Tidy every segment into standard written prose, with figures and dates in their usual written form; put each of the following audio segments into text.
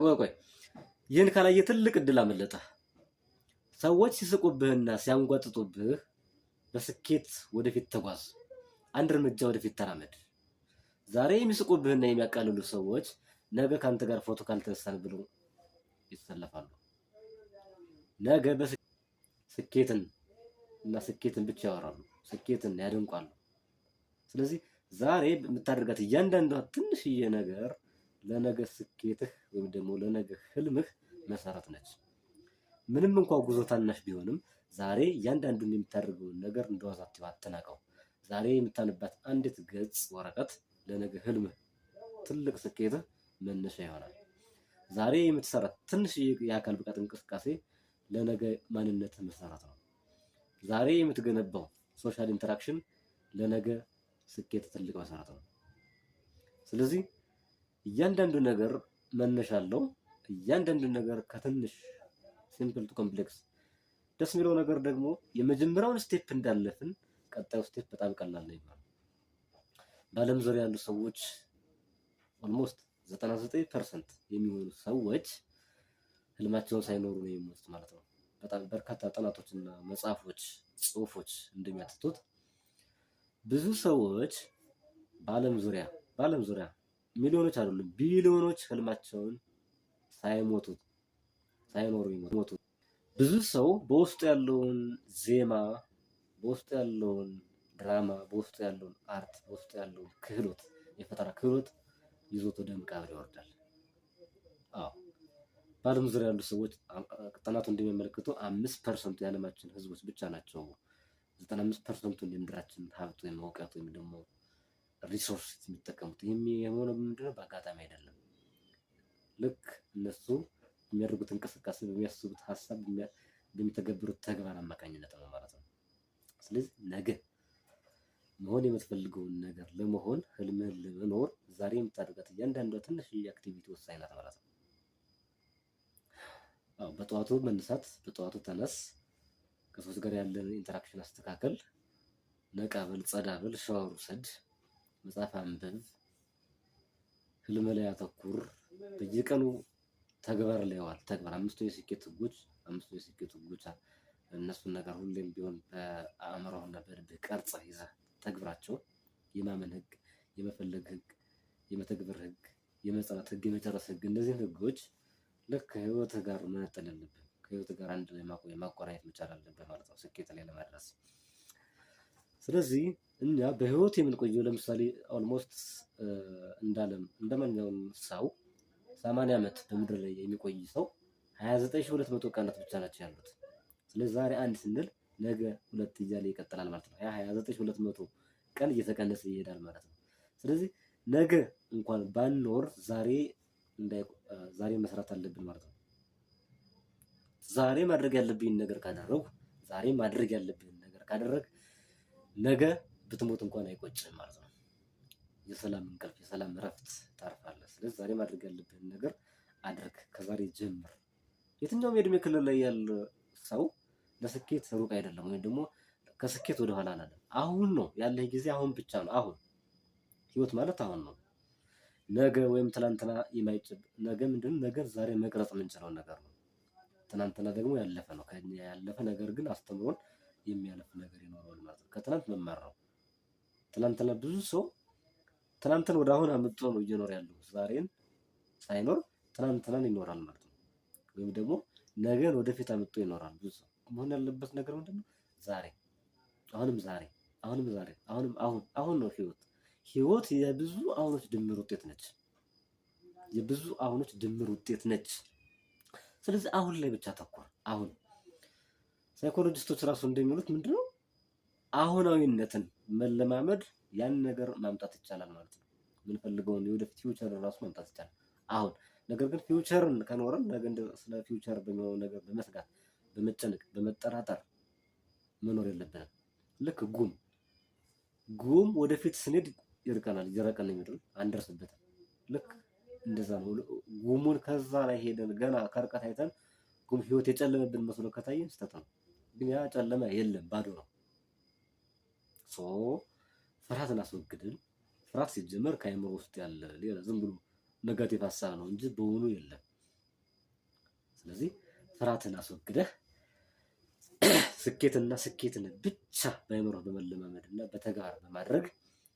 ቆይ ቆይ፣ ይህን ካላየ ትልቅ እድል አመለጠህ። ሰዎች ሲስቁብህና ሲያንጓጥጡብህ በስኬት ወደፊት ተጓዝ። አንድ እርምጃ ወደፊት ተራመድ። ዛሬ የሚስቁብህና የሚያቃልሉ ሰዎች ነገ ከአንተ ጋር ፎቶ ካልተነሳን ብለው ይሰለፋሉ። ነገ ስኬትን እና ስኬትን ብቻ ያወራሉ፣ ስኬትን ያደንቋሉ። ስለዚህ ዛሬ የምታደርጋት እያንዳንዷ ትንሽዬ ነገር ለነገ ስኬትህ ወይም ደግሞ ለነገ ህልምህ መሰረት ነች። ምንም እንኳ ጉዞ ታናሽ ቢሆንም ዛሬ እያንዳንዱን የምታደርገውን ነገር እንደዋዛ አትናቀው። ዛሬ የምታነባት አንዲት ገጽ ወረቀት ለነገ ህልምህ ትልቅ ስኬትህ መነሻ ይሆናል። ዛሬ የምትሰራት ትንሽ የአካል ብቃት እንቅስቃሴ ለነገ ማንነትህ መሰረት ነው። ዛሬ የምትገነባው social interaction ለነገ ስኬት ትልቅ መሰረት ነው። ስለዚህ እያንዳንዱ ነገር መነሻ አለው። እያንዳንዱ ነገር ከትንሽ simple to complex። ደስ የሚለው ነገር ደግሞ የመጀመሪያውን step እንዳለፍን ቀጣዩ step በጣም ቀላል ነው የሚሆነው። በዓለም ዙሪያ ያሉ ሰዎች almost 99% የሚሆኑ ሰዎች ህልማቸውን ሳይኖሩ ነው የሚሞቱት ማለት ነው። በጣም በርካታ ጥናቶችና መጽሐፎች፣ ጽሁፎች እንደሚያትቱት ብዙ ሰዎች በዓለም ዙሪያ ሚሊዮኖች አይደሉም ቢሊዮኖች ህልማቸውን ሳይሞቱት ሳይኖሩ ይሞቱ። ብዙ ሰው በውስጡ ያለውን ዜማ፣ በውስጡ ያለውን ድራማ፣ በውስጡ ያለውን art፣ በውስጡ ያለውን ክህሎት፣ የፈጠራ ክህሎት ይዞት ወደ መቃብር ይወርዳል። አዎ፣ በዓለም ዙሪያ ያሉ ሰዎች ጥናቱ እንደሚያመለክቱ 5% ኡ የዓለማችን ህዝቦች ብቻ ናቸው 95% ኡን የምድራችን ሀብት ወይም እውቀት ወይም ደግሞ resource የሚጠቀሙት። ይህም የሆነው ምንድነው? በአጋጣሚ አይደለም። ልክ እነሱ በሚያደርጉት እንቅስቃሴ፣ በሚያስቡት ሀሳብ፣ በሚተገብሩት ተግባር አማካኝነት ነው ማለት ነው። ስለዚህ ነገ መሆን የምትፈልገውን ነገር ለመሆን፣ ህልምህን ለመኖር ዛሬ የምታደርጋት እያንዳንዷ ትንሽዬ activity ወሳኝ ናት ማለት ነው። አዎ፣ በጠዋቱ መነሳት፣ በጠዋቱ ተነስ፣ ከሰዎች ጋር ያለን interaction አስተካከል፣ ነቃ በል፣ ጸዳ በል፣ ሻወር ውሰድ፣ መጽሐፍ አንብብ፣ ህልም ላይ አተኩር፣ በየቀኑ ተግባር ላይ ዋል። ተግባር አምስቱ የስኬት ህጎች እነሱን ነገር ሁሌም ቢሆን በአእምሮህና በልብህ ቀርጸህ ይዘህ ተግብራቸው። የማመን ህግ፣ የመፈለግ ህግ፣ የመተግበር ህግ፣ የመጽናት ህግ፣ የመጨረስ ህግ። እነዚህን ህጎች ልክ ከህይወትህ ጋር መነጠል የለብህም። ከህይወትህ ጋር አንድ ላይ ማቆራኘት መቻል አለብህ ማለት ነው ስኬት ላይ ለመድረስ። ስለዚህ እኛ በህይወት የምንቆየው ለምሳሌ almost እንዳለም እንደማንኛውም ሰው 80 ዓመት በምድር ላይ የሚቆይ ሰው 29,200 ቀናት ብቻ ናቸው ያሉት። ስለዚህ ዛሬ አንድ ስንል ነገ ሁለት እያለ ይቀጥላል ማለት ነው። ያ 29,200 ቀን እየተቀነሰ ይሄዳል ማለት ነው። ስለዚህ ነገ እንኳን ባንኖር ዛሬ መስራት አለብን ማለት ነው። ዛሬ ማድረግ ያለብኝን ነገር ካደረግኩ፣ ዛሬ ማድረግ ያለብህን ነገር ካደረግክ ነገ ብትሞት እንኳን አይቆጭህም ማለት ነው። የሰላም እንቅልፍ፣ የሰላም እረፍት ታርፋለህ። ስለዚህ ዛሬ ማድረግ ያለብህን ነገር አድርግ፣ ከዛሬ ጀምር። የትኛውም የእድሜ ክልል ላይ ያለ ሰው ለስኬት ሩቅ አይደለም፣ ወይም ደግሞ ከስኬት ወደኋላ አላለም። አሁን ነው ያለህ ጊዜ፣ አሁን ብቻ ነው። አሁን ህይወት ማለት አሁን ነው። ነገ ወይም ትላንትና የማይጨብ ነገ ምንድነው? ነገር ዛሬ መቅረጽ የምንችለው ነገር ነው። ትናንትና ደግሞ ያለፈ ነው። ከእኛ ያለፈ ነገር ግን አስተምሮን የሚያልፍ ነገር ይኖረዋል ማለት ነው። ከትናንት መማር ነው። ትናንትና ብዙ ሰው ትናንትን ወደ አሁን አምጥቶ ነው እየኖረ ያለው። ዛሬን ሳይኖር ትናንትናን ይኖራል ማለት ነው። ወይም ደግሞ ነገን ወደፊት አምጥቶ ይኖራል። ብዙ ሰው መሆን ያለበት ነገር ምንድነው? ዛሬ፣ አሁንም ዛሬ፣ አሁንም ዛሬ፣ አሁንም አሁን፣ አሁን ነው ህይወት። ህይወት የብዙ አሁኖች ድምር ውጤት ነች። የብዙ አሁኖች ድምር ውጤት ነች። ስለዚህ አሁን ላይ ብቻ አተኩር። አሁን ሳይኮሎጂስቶች ራሱ እንደሚሉት ምንድነው? አሁናዊነትን መለማመድ ያን ነገር ማምጣት ይቻላል ማለት ነው። የምንፈልገውን የወደፊት future ራሱ ማምጣት ይቻላል። አሁን ነገር ግን future ን ከኖረን ነገ ስለ future በሚሆነው ነገር በመስጋት፣ በመጨነቅ፣ በመጠራጠር መኖር የለብንም። ልክ ጉም ወደፊት ስንሄድ ይርቀናል፣ እየራቀን ነው የሚሄደው፣ አንደርስበትም። ልክ እንደዛ ነው። ጉሙን ከዛ ላይ ሄደን ገና ከርቀት አይተን ጉም ህይወት የጨለመብን መስሎ ከታየን ስህተት ነው። ግን ያ ጨለማ የለም፣ ባዶ ነው። So ፍርሃትን አስወግድን። ፍርሃት ሲጀመር ከአእምሮ ውስጥ ያለ ሌላ ዝም ብሎ negative ሀሳብ ነው እንጂ በውኑ የለም። ፍርሃትን አስወግደህ ስኬትና ስኬትን ብቻ በአእምሮህ በመለማመድ እና በተግባር በማድረግ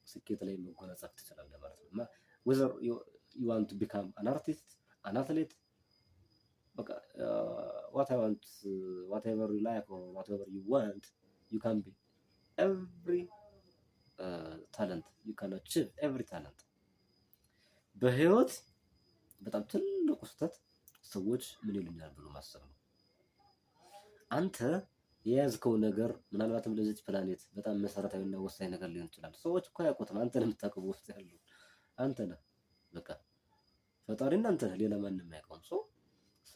ስኬት ላይ መጎናጸፍ ትችላለህ ማለት ነው። Whether you want to become an artist, an athlete፣ በቃ whatever you like or whatever you want, you can be every talent, you can achieve every talent። በህይወት በጣም ትልቁ ስህተት ሰዎች ምን ይሉኛል ብሎ ማሰብ ነው። አንተ የያዝከው ነገር ምናልባትም ለዚች ፕላኔት በጣም መሰረታዊና ወሳኝ ነገር ሊሆን ይችላል። ሰዎች እኮ አያውቁትም። አንተ ነህ የምታውቀው፣ ውስጥ ያለው አንተ ነህ። በቃ ፈጣሪና አንተ ነህ፣ ሌላ ማንም አያውቀውም። ሰው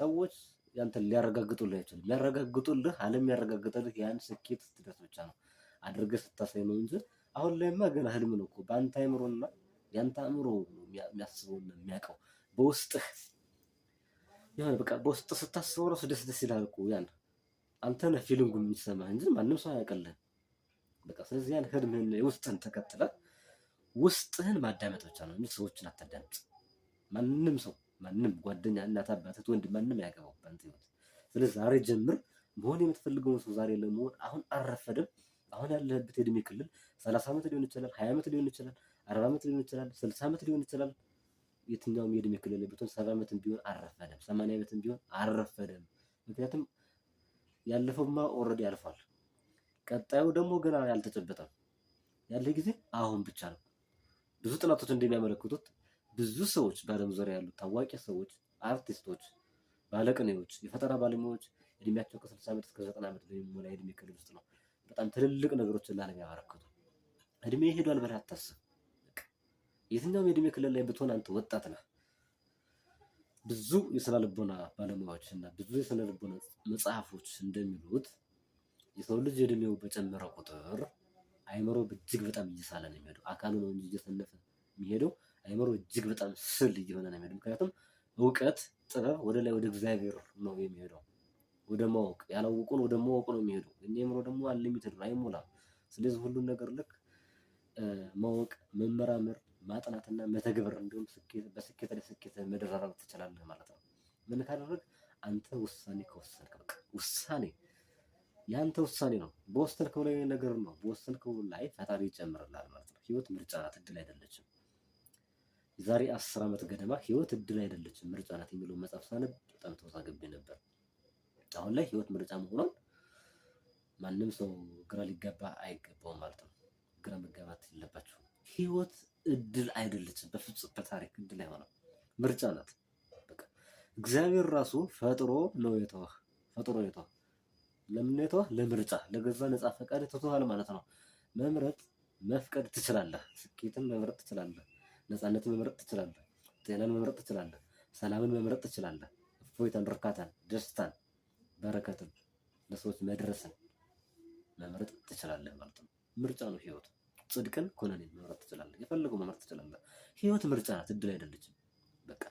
ሰዎች ያንተን ሊያረጋግጡልህ አይችሉም። የሚያረጋግጡልህ፣ ዓለም ያረጋግጥልህ ያን ስኬት ስትደርስ ብቻ ነው፣ አድርገህ ስታሳይ ነው እንጂ አሁን ላይማ ገና ህልም ነው እኮ። በአንተ አእምሮና ያንተ አእምሮ የሚያስበውና የሚያውቀው በውስጥህ የሆነ በቃ በውስጥህ ስታስበው ራሱ ደስ ደስ ይላል እኮ። ያን አንተ ነህ feeling ኡ የሚሰማህ እንጂ ማንም ሰው አያውቅልህም። በቃ ስለዚህ ያን ህልምህን የውስጥህን ተከትለህ ውስጥህን ማዳመጥ ብቻ ነው እንጂ ሰዎችን አታዳምጥ። ማንም ሰው፣ ማንም ጓደኛ፣ እናት፣ አባት፣ ወንድም፣ ማንም አያገባው በአንተ ህይወት። ስለዚህ ዛሬ ጀምር። መሆን የምትፈልገውን ሰው ዛሬ ለመሆን አሁን አልረፈደም። አሁን ያለህበት የእድሜ ክልል 30 ዓመት ሊሆን ይችላል፣ 20 ዓመት ሊሆን ይችላል፣ 40 ዓመት ሊሆን ይችላል፣ 60 ዓመት ሊሆን ይችላል። የትኛውም የእድሜ ክልል ብትሆን፣ 70 ዓመትም ቢሆን አልረፈደም፣ 80 ዓመትም ቢሆን አልረፈደም። ምክንያቱም ያለፈውማ already አልፏል። ቀጣዩ ደግሞ ገና ያልተጨበጠም፣ ያለ ጊዜ አሁን ብቻ ነው። ብዙ ጥናቶች እንደሚያመለክቱት ብዙ ሰዎች፣ በዓለም ዙሪያ ያሉ ታዋቂ ሰዎች፣ አርቲስቶች፣ ባለቅኔዎች፣ የፈጠራ ባለሙያዎች እድሜያቸው ከ60 ዓመት እስከ 90 ዓመት በሚሞላ የእድሜ ክልል ውስጥ ነው በጣም ትልልቅ ነገሮችን ለዓለም ያበረከቱ። እድሜ ሄዷል ብለህ አታስብ። የትኛውም የእድሜ ክልል ላይ ብትሆን አንተ ወጣት ነህ። ብዙ የስነ ልቦና ባለሙያዎች እና ብዙ የስነ ልቦና መጽሐፎች እንደሚሉት የሰው ልጅ እድሜው በጨመረ ቁጥር አይምሮ እጅግ በጣም እየሳለ ነው የሚሄደው። አካሉ ነው እንጂ እየሰነፈ የሚሄደው፣ አይምሮ እጅግ በጣም ስል እየሆነ ነው የሚሄደው። ምክንያቱም እውቀት፣ ጥበብ ወደ ላይ ወደ እግዚአብሔር ነው የሚሄደው፣ ወደ ማወቅ፣ ያላወቁን ወደ ማወቅ ነው የሚሄደው። እኛ አይምሮ ደግሞ unlimited ነው፣ አይሞላም። ስለዚህ ሁሉን ነገር ልክ ማወቅ፣ መመራመር፣ ማጥናትና መተግበር እንዲሁም በስኬት ላይ ስኬት መደራረብ ትችላለህ ማለት ነው። ምን ካደረግ? አንተ ውሳኔ ከወሰንክ፣ በቃ ውሳኔ የአንተ ውሳኔ ነው። በወሰንከው ላይ ነገር ነው። በወሰንከው ላይ ፈጣሪ ይጨምርልሃል ማለት ነው። ህይወት ምርጫ ናት፣ እድል አይደለችም። የዛሬ 10 ዓመት ገደማ ህይወት እድል አይደለችም ምርጫ ናት የሚለውን መጽሐፍ ሳነብ በጣም ተወዛግቤ ነበር። አሁን ላይ ህይወት ምርጫ መሆኗን ማንም ሰው ግራ ሊጋባ አይገባውም ማለት ነው። ግራ መጋባት የለባችሁም። ህይወት እድል አይደለችም፣ በፍጹም በታሪክ እድል አይሆንም፣ ምርጫ ናት። በቃ እግዚአብሔር ራሱ ፈጥሮ ነው የተወህ፣ ፈጥሮ ነው የተወህ። ለምን ነው የተወህ? ለምርጫ፣ ለገዛ ነፃ ፈቃድ ትቶሃል ማለት ነው። መምረጥ መፍቀድ ትችላለህ። ስኬትን መምረጥ ትችላለህ። ነፃነትን መምረጥ ትችላለህ። ጤናን መምረጥ ትችላለህ። ሰላምን መምረጥ ትችላለህ። እፎይታን፣ እርካታን፣ ደስታን፣ በረከትን፣ ለሰዎች መድረስን መምረጥ ትችላለህ ማለት ነው። ምርጫ ነው ህይወት። ጽድቅን፣ ኩነኔን መምረጥ ትችላለህ። የፈለገው መምረጥ ትችላለህ። ህይወት ምርጫ ናት፣ እድል አይደለችም። በቃ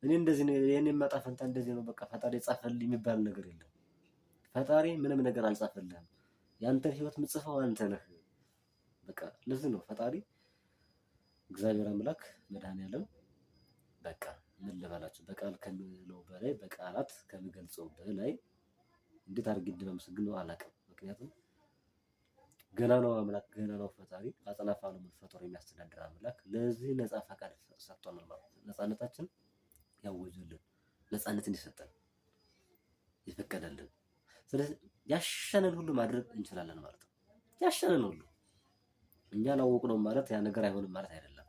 እኔ እንደዚህ ነው፣ የኔ ዕጣ ፈንታ እንደዚህ ነው፣ በቃ ፈጣሪ የጻፈልኝ የሚባል ነገር የለም። ፈጣሪ ምንም ነገር አልጻፈልህም። ያንተን ህይወት ምጽፈው አንተ ነህ። በቃ ለዚህ ነው ፈጣሪ እግዚአብሔር አምላክ መድኃኔዓለም፣ በቃ ምን ልበላችሁ፣ በቃል ከምለው በላይ፣ በቃላት ከምገልጸው በላይ እንዴት አድርጌ እንደማመሰግነው አላውቅም። ምክንያቱም ገና ነው አምላክ፣ ገና ነው ፈጣሪ፣ አጽናፈ ዓለሙን ፈጥሮ የሚያስተዳድር አምላክ ለዚህ ነፃ ፈቃድ ሰጥቶናል ማለት ነው። ነፃነታችን ያወጀልን፣ ነፃነት እንዲሰጠን የፈቀደልን። ስለዚህ ያሻንን ሁሉ ማድረግ እንችላለን ማለት ነው። ያሻንን ሁሉ እኛ አላወቅነውም ማለት ያ ነገር አይሆንም ማለት አይደለም።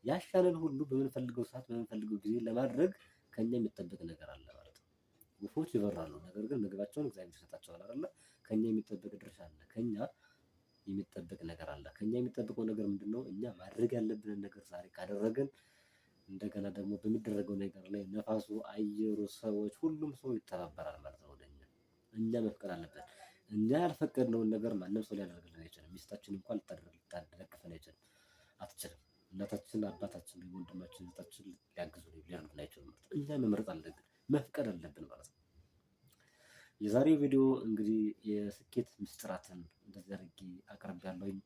ያሻንን ሁሉ በምንፈልገው ሰዓት በምንፈልገው ጊዜ ለማድረግ ከኛ የሚጠበቅ ነገር አለ ማለት ነው። ወፎች ይበራሉ፣ ነገር ግን ምግባቸውን እግዚአብሔር ይሰጣቸዋል አይደለ? ከኛ የሚጠበቅ ድርሻ አለ። ከኛ የሚጠበቅ ነገር አለ። ከኛ የሚጠበቀው ነገር ምንድነው? እኛ ማድረግ ያለብንን ነገር ዛሬ ካደረግን እንደገና ደግሞ በሚደረገው ነገር ላይ ነፋሱ፣ አየሩ፣ ሰዎች፣ ሁሉም ሰው ይተባበራል ማለት ነው ወደኛ። እኛ መፍቀድ አለብን። እኛ ያልፈቀድነውን ነገር ማንም ሰው ሊያደርግልን አይችልም። ሚስታችን እንኳን ልታደግፈን አይችልም አትችልም። እናታችን፣ አባታችን፣ ወንድማችን፣ እህታችን ሊያግዙ ሊያደርጉልን አይችሉም ማለት ነው። እኛ መምረጥ አለብን፣ መፍቀድ አለብን ማለት ነው። የዛሬው ቪዲዮ እንግዲህ የስኬት ምስጢራትን እንደዚህ አድርጌ አቅርቤያለሁኝ።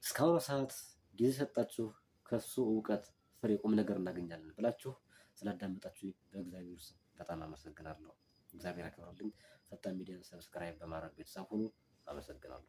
እስካሁኑ ሰዓት ጊዜ ሰጣችሁ ከሱ እውቀት ፍሬ ቁም ነገር እናገኛለን ብላችሁ ስላዳመጣችሁ በእግዚአብሔር ስም በጣም አመሰግናለሁ። እግዚአብሔር ያክብርልኝ። ፈጣን ሚዲያን subscribe በማድረግ ቤተሰብ ሁኑ። አመሰግናለሁ።